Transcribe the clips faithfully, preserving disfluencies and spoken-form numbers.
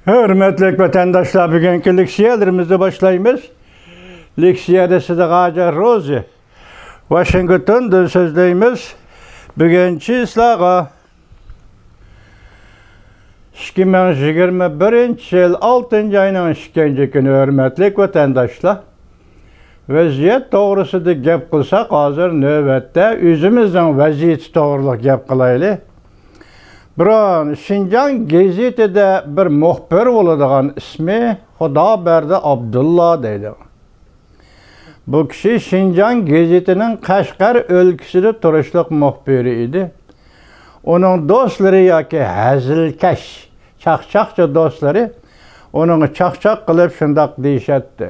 ھۆرمەتلىك ۋەتەنداشلار، بۈگۈنكى لېكسىيەلىرىمىزنى باشلايمىز. لېكسىيەدە سىدىق ھاجى روزى، ۋاشىنگتوندىن سۆزلەيمىز. بۈگۈن چىسلاغا ئىككى مىڭ يىگىرمە بىرىنچى يىل ئالتىنچى ئاينىڭ ئىككىنچى كۈنى، ھۆرمەتلىك ۋەتەنداشلار. ۋەزىيەت توغرىسىدا گەپ قىلساق، ھازىر نۆۋەتتە ئۆزىمىزنىڭ ۋەزىيىتى توغرىلىق گەپ قىلايلى. بۇرۇن شىنجاڭ گېزىتىدە بىر مۇخبىر بولىدىغان، ئىسمى خۇدابەردى ئابدۇللا دەيدۇ. بۇ كىشى شىنجاڭ گېزىتىنىڭ قەشقەر ئۆلكىسىدە تۇرۇشلۇق مۇخبىرى ئىدى. ئۇنىڭ دوستلىرى ياكى ھەزىلكەش، چاقچاقچى دوستلىرى ئۇنىڭغا چاقچاق قىلىپ شۇنداق دېيىشەتتى: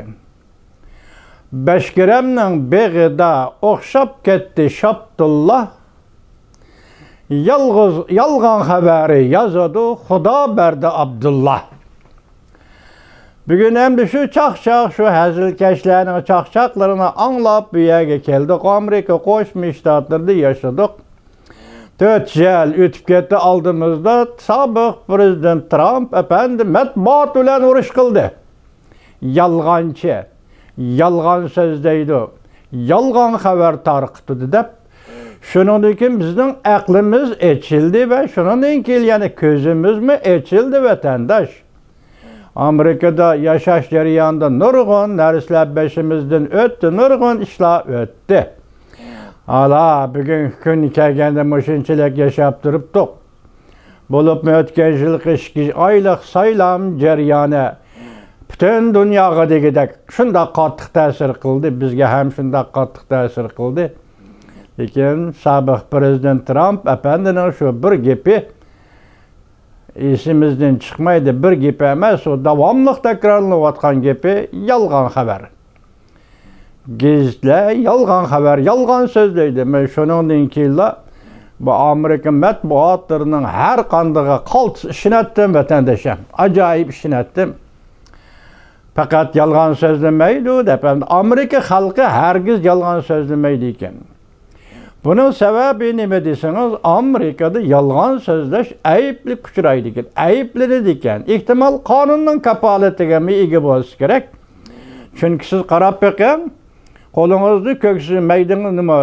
«بەشكىرەمنىڭ بېغىدا ئوخشاپ كەتتى شاپتۇللا. يالغۇز، يالغان خەۋەرى يازىدۇ خۇدابەردى ئابدۇللا.» بۈگۈن ئەمدى شۇ چاقچاق، شۇ ھەزىلكەشلەرنىڭ چاقچاقلىرىنى ئاڭلاپ، بۇ يەرگە كەلدۇق. ئامېرىكا قوشما شتاتلىرىدا ياشىدۇق. تۆت يىل ئۆتۈپ كەتتى ئالدىمىزدا، سابىق پىرېزىدېنت ترامپ ئەپەندى مەتبۇئات بىلەن ئۇرۇش قىلدى. يالغانچى، يالغان سۆزلەيدۇ، يالغان خەۋەر تارقىتىدۇ دەپ. شۇنىڭدىن كېيىن بىزنىڭ ئەقلىمىز ئېچىلدى ۋە شۇنىڭدىن كېيىن يەنە كۆزىمىزمۇ ئېچىلدى، ۋەتەنداش. ئامېرىكىدا ياشاش جەريانىدا نۇرغۇن نەرسىلەر بېشىمىزدىن ئۆتتى، نۇرغۇن ئىشلار ئۆتتى. ھالا بۈگۈنكى كۈن كەلگەندە مۇشۇنچىلىك ياشاپ تۇرۇپتۇق. بولۇپمۇ ئۆتكەن يىلقى ئىككى ئايلىق سايلام جەريانى پۈتۈن دۇنياغا دېگۈدەك شۇنداق قاتتىق تەسىر قىلدى، بىزگە ھەم شۇنداق قاتتىق تەسىر قىلدى. لېكىن سابىق پىرېزىدېنت ترامپ ئەپەندىنىڭ شۇ بىر گېپى ئېسىمىزدىن چىقمايدۇ، بىر گېپى ئەمەس، ئۇ داۋاملىق تەكرارلىنىۋاتقان گېپى، يالغان خەۋەر. گېزىتلەر يالغان خەۋەر، يالغان سۆزلەيدۇ. مەن شۇنىڭدىن كېيىنلا بۇ ئامېرىكا مەتبۇئاتلىرىنىڭ ھەر قاندىقىغا قالتىس ئىشىنەتتىم، ۋەتەندىشىم. ئاجايىپ ئىشىنەتتىم. پەقەت يالغان سۆزلىمەيدۇ دەپ، ئەمدى ئامېرىكا خەلقى ھەرگىز يالغان سۆزلىمەيدىكەن. بۇنىڭ سەۋەبى نېمە دېسىڭىز، ئامېرىكىدا يالغان سۆزلەش ئەيىبلىك ئۇچرايدىكەن، ئەيىبلىنىدىكەن. ئېھتىمال، قانۇننىڭ كاپالىتىگە ئىگە بولسا كېرەك. چۈنكى سىز قاراپ بېقىڭ، قولىڭىزنى كۆكسى مەيدىڭىز، نېمە،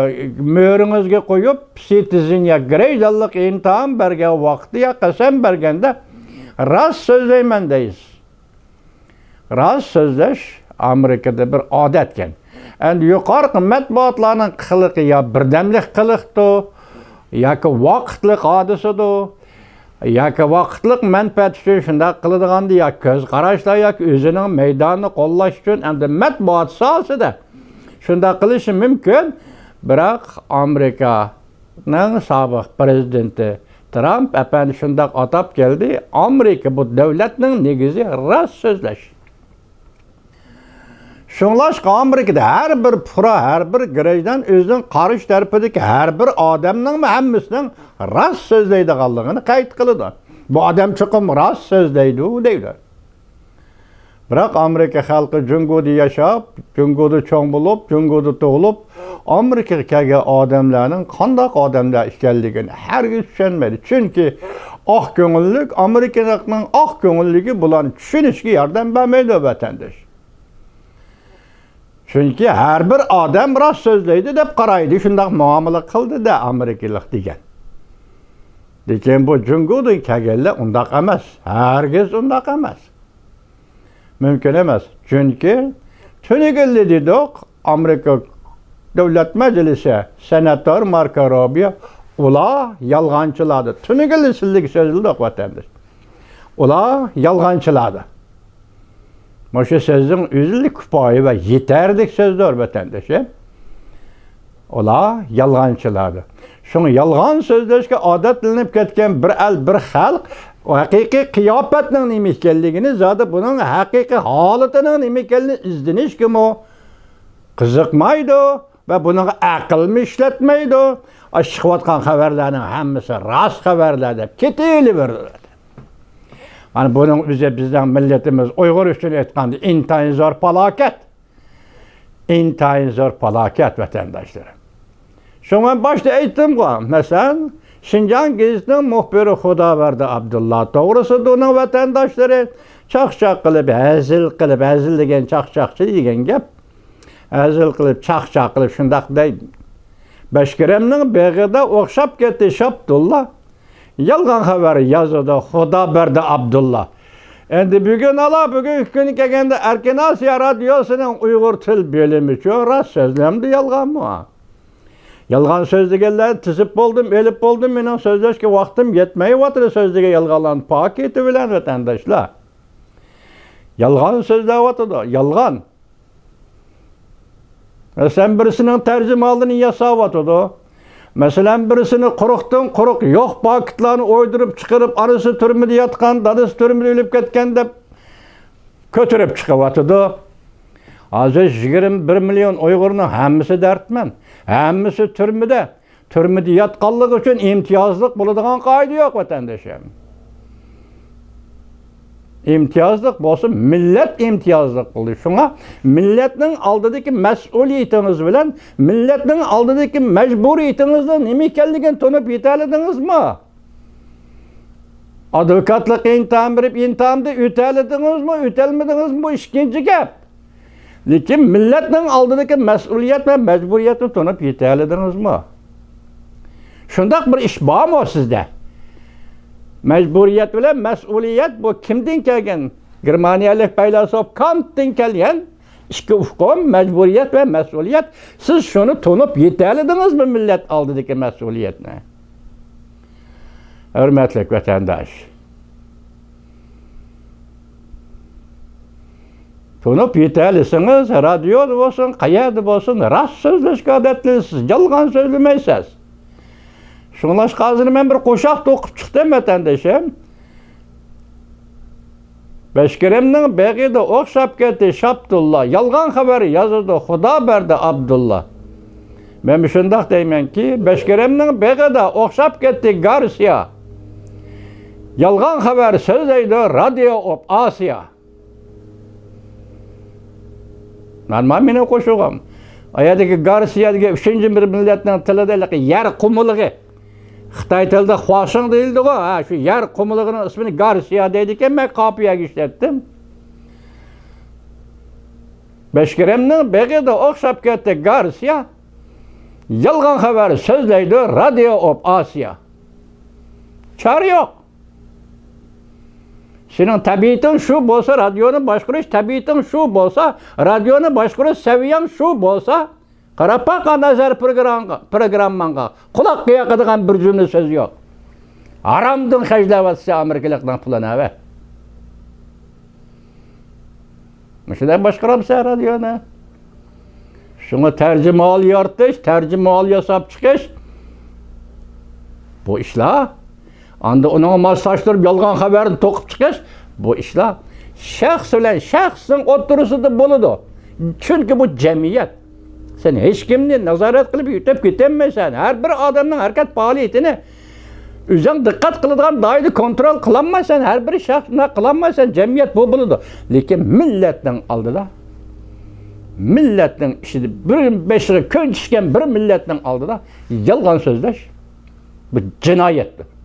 مۈرىڭىزگە قويۇپ، سىتىزېن يا گرېيزانلىق ئىمتىھان بەرگەن ۋاقتى يا قەسەم بەرگەندە، راست سۆزلەيمەن دەيسىز. راست سۆزلەش ئامېرىكىدا بىر ئادەتكەن. ئەمدى يۇقارقى مەتبۇئاتلارنىڭ قىلىقى يا بىردەملىك قىلىقتۇ، ياكى ۋاقىتلىق ھادىسىدۇ، ياكى ۋاقىتلىق مەنپەئەت ئۈچۈن شۇنداق قىلىدىغاندۇ، ياكى كۆز قاراشلار، ياكى ئۆزىنىڭ مەيدانىنى قوللاش ئۈچۈن ئەمدى مەتبۇئات ساھەسىدە شۇنداق قىلىشى مۇمكىن. بىراق ئامېرىكانىڭ سابىق پىرېزىدېنتى ترامپ ئەپەندى شۇنداق ئاتاپ كەلدى، ئامېرىكا بۇ دۆلەتنىڭ نېگىزى راست سۆزلەش. شۇڭلاشقا ئامېرىكىدا ھەر بىر پۇقرا، ھەر بىر گراژدان ئۆزىنىڭ قارشى تەرىپىدىكى ھەر بىر ئادەمنىڭمۇ ھەممىسىنىڭ راست سۆزلەيدىغانلىقىنى قەيت قىلىدۇ. بۇ ئادەم چوقۇم راست سۆزلەيدۇ دەيدۇ. بىراق ئامېرىكا خەلقى جۇڭگودا ياشاپ، جۇڭگودا چوڭ بولۇپ، جۇڭگودا تۇغۇلۇپ، ئامېرىكىغا كەلگەن ئادەملەرنىڭ قانداق ئادەملەر ئىكەنلىكىنى ھەرگىز چۈشەنمەيدۇ. چۈنكى ئاق كۆڭۈللۈك، ئامېرىكىلىقنىڭ ئاق كۆڭۈللۈكى بۇلارنى چۈشىنىشكە ياردەم بەرمەيدۇ، ۋەتەنداش. چۈنكى ھەر بىر ئادەم راست سۆزلەيدۇ دەپ قارايدۇ، شۇنداق مۇئامىلە قىلدى-دە ئامېرىكىلىق دېگەن. لېكىن بۇ جۇڭگودىن كەلگەنلەر ئۇنداق ئەمەس، ھەرگىز ئۇنداق ئەمەس. مۇمكىن ئەمەس. چۈنكى تۈنۈگۈنلا دېدۇق، ئامېرىكا دۆلەت مەجلىسى سېناتور ماركو روبىيو، ئۇلار يالغانچىلار دېدى. تۈنۈگۈنلا سىزلەرگە سۆزلىدۇق، ۋەتەنداش. ئۇلار يالغانچىلار دېدى. مۇشۇ سۆزنىڭ ئۆزىلا كۇپايە ۋە يېتەرلىك سۆزدۇر، ۋەتەندىشىم. ئۇلار يالغانچىلاردۇر. شۇڭا يالغان سۆزلەشكە ئادەتلىنىپ كەتكەن بىر ئەل، بىر خەلق ھەقىقىي قىياپەتنىڭ نېمە ئىكەنلىكىنى، زادى بۇنىڭ ھەقىقىي ھالىتىنىڭ نېمە ئىكەنلىكىنى ئىزدىنىشكىمۇ قىزىقمايدۇ ۋە بۇنىڭغا ئەقىلمۇ ئىشلەتمەيدۇ. ئا، چىقىۋاتقان خەۋەرلەرنىڭ ھەممىسى راست خەۋەرلەر دەپ كېتىۋېرىدۇ. مانا بۇنىڭ ئۆزى بىزنىڭ مىللىتىمىز ئۇيغۇر ئۈچۈن ئېيتقاندا ئىنتايىن زور پالاكەت. ئىنتايىن زور پالاكەت، ۋەتەنداشلىرىم. شۇڭا مەن باشتا ئېيتتىمغۇ، مەسىلەن، شىنجاڭ گېزىتىنىڭ مۇخبىرى خۇدابەردى ئابدۇللا توغرىسىدا ئۇنىڭ ۋەتەنداشلىرى چاقچاق قىلىپ، ھەزىل قىلىپ، ھەزىل دېگەن چاقچاقچى دېگەن گەپ. ھەزىل قىلىپ، چاقچاق قىلىپ شۇنداق دەيدۇ. بەشكىرەمنىڭ بېغىدا ئوخشاپ كەتتى شابدۇللا. يالغان خەۋەر يازىدۇ خۇدا بەردى ئابدۇللا. ئەمدى بۈگۈن ئالا، بۈگۈنكى كۈنى كەلگەندە ئەركىن ئاسىيا رادىيوسىنىڭ ئۇيغۇر تىل بۆلۈمى ئۈچۈن راست سۆزلەمدۇ يالغانمۇ؟ يالغان سۆزلىگەنلەرنى تىزىپ بولدۇم، ئېلىپ بولدۇم، مېنىڭ سۆزلەشكە ۋاقتىم يەتمەيۋاتىدۇ، سۆزلىگەن يالغانلارنى پاكىتى بىلەن ۋەتەنداشلار. يالغان سۆزلەۋاتىدۇ، يالغان. مەسىلەن، بىرسىنىڭ تەرجىمىھالىنى ياساۋاتىدۇ. مەسىلەن، بىرسىنى قۇرۇقتىن قۇرۇق يوق پاكىتلارنى ئويدۇرۇپ چىقىرىپ، ئانىسى تۈرمىدە ياتقان، دادىسى تۈرمىدە ئۆلۈپ كەتكەن دەپ كۆتۈرۈپ چىقىۋاتىدۇ. ھازىر يىگىرمە بىر مىليون ئۇيغۇرنىڭ ھەممىسى دەردمەن، ھەممىسى تۈرمىدە. تۈرمىدە ياتقانلىقى ئۈچۈن ئىمتىيازلىق بولىدىغان قائىدە يوق، ۋەتەندىشىم. ئىمتىيازلىق بولسا، مىللەت ئىمتىيازلىق بولدى. شۇڭا مىللەتنىڭ ئالدىدىكى مەسئۇلىيىتىڭىز بىلەن مىللەتنىڭ ئالدىدىكى مەجبۇرىيىتىڭىزنىڭ نېمە ئىكەنلىكىنى تونۇپ يېتەلىدىڭىزمۇ؟ ئادۋوكاتلىققا ئىمتىھان بېرىپ، ئىمتىھاندا ئۆتەلىدىڭىزمۇ، ئۆتەلمىدىڭىزمۇ، بۇ ئىككىنچى گەپ. لېكىن مىللەتنىڭ ئالدىدىكى مەسئۇلىيەت ۋە مەجبۇرىيەتنى تونۇپ يېتەلىدىڭىزمۇ؟ شۇنداق بىر ئىش بارمۇ سىزدە؟ مەجبۇرىيەت بىلەن مەسئۇلىيەت، بۇ كىمدىن كەلگەن؟ گېرمانىيەلىك پەيلاسوپ كانتتىن كەلگەن ئىككى ئۇقۇم، مەجبۇرىيەت ۋە مەسئۇلىيەت. سىز شۇنى تونۇپ يېتەلىدىڭىزمۇ، مىللەت ئالدىدىكى مەسئۇلىيەتنى؟ ھۆرمەتلىك ۋەتەنداش، تونۇپ يېتەلىسىڭىز، رادىيودا بولسۇن، قەيەردە بولسۇن، راست سۆزلەشكە ئادەتلىنىسىز، يالغان سۆزلىمەيسىز. شۇڭلاشقا ھازىر مەن بىر قوشاق توقۇپ چىقتىم، ۋەتەندىشىم. بەشكىرەمنىڭ بېغىدا ئوخشاپ كەتتى شابدۇللا، يالغان خەۋەر يازىدۇ خۇدا بەردى ئابدۇللا. مەن شۇنداق دەيمەنكى، بەشكىرەمنىڭ بېغىدا ئوخشاپ كەتتى گارسىيا، يالغان خەۋەر سۆزلەيدۇ رادىيو ئوپ ئاسىيا. مانا مېنىڭ قوشۇغۇم. ئايەردىكى گارسىيا دېگەن ئۈچىنچى بىر مىللەتنىڭ تىلىدا ھېلىقى يەر قۇمىلىقى. خىتاي تىلىدا خۇاشىڭ دېيىلىدىغۇ، ھە، شۇ يەر قۇمىلىقىنىڭ ئىسمىنى گارسىيا دەيدىكەن، مەن قاپىيەگە ئىشلەتتىم. بەشكىرەمنىڭ بېغىدا ئوخشاپ كەتتى گارسىيا. يالغان خەۋەر سۆزلەيدۇ رادىيو ئوپ ئاسىيا. چارە يوق. سېنىڭ تەبىئىتىڭ شۇ بولسا، رادىيونى باشقۇرۇش تەبىئىتىڭ شۇ بولسا، رادىيونى باشقۇرۇش سەۋىيەڭ شۇ بولسا، قاراپ باق نەزەر پروگرام-، پروگرامماڭغا. قۇلاققا ياقىدىغان بىر جۈملە سۆز يوق. ھارامدىن خەجلەۋاتىسەن ئامېرىكىلىقنىڭ پۇلىنى، ھەۋە. مۇشۇنداق باشقۇرامسەن رادىيونى؟ شۇڭا تەرجىمىھال يارىتىش، تەرجىمىھال ياساپ چىقىش، بۇ ئىشلار. ئاندىن ئۇنىڭغا ماسلاشتۇرۇپ يالغان خەۋەرنى توقۇپ چىقىش، بۇ ئىشلار شەخس بىلەن شەخسنىڭ ئوتتۇرىسىدا بولىدۇ. چۈنكى بۇ جەمئىيەت. سەن ھېچكىمنى نازارەت قىلىپ يۆتەپ كېتەلمەيسەن. ھەر بىر ئادەمنىڭ ھەرىكەت پائالىيىتىنى ئۆزۈڭ دىققەت قىلىدىغان دائىرىدە كونترول قىلالمايسەن، ھەر بىر شەخس شۇنداق قىلالمايسەن، جەمئىيەت بۇ بولىدۇ. لېكىن مىللەتنىڭ ئالدىدا، مىللەتنىڭ ئىچىدە بىر بېشىغا كۆن چۈشكەن بىر مىللەتنىڭ ئالدىدا يالغان سۆزلەش، بۇ جىنايەتتۇر.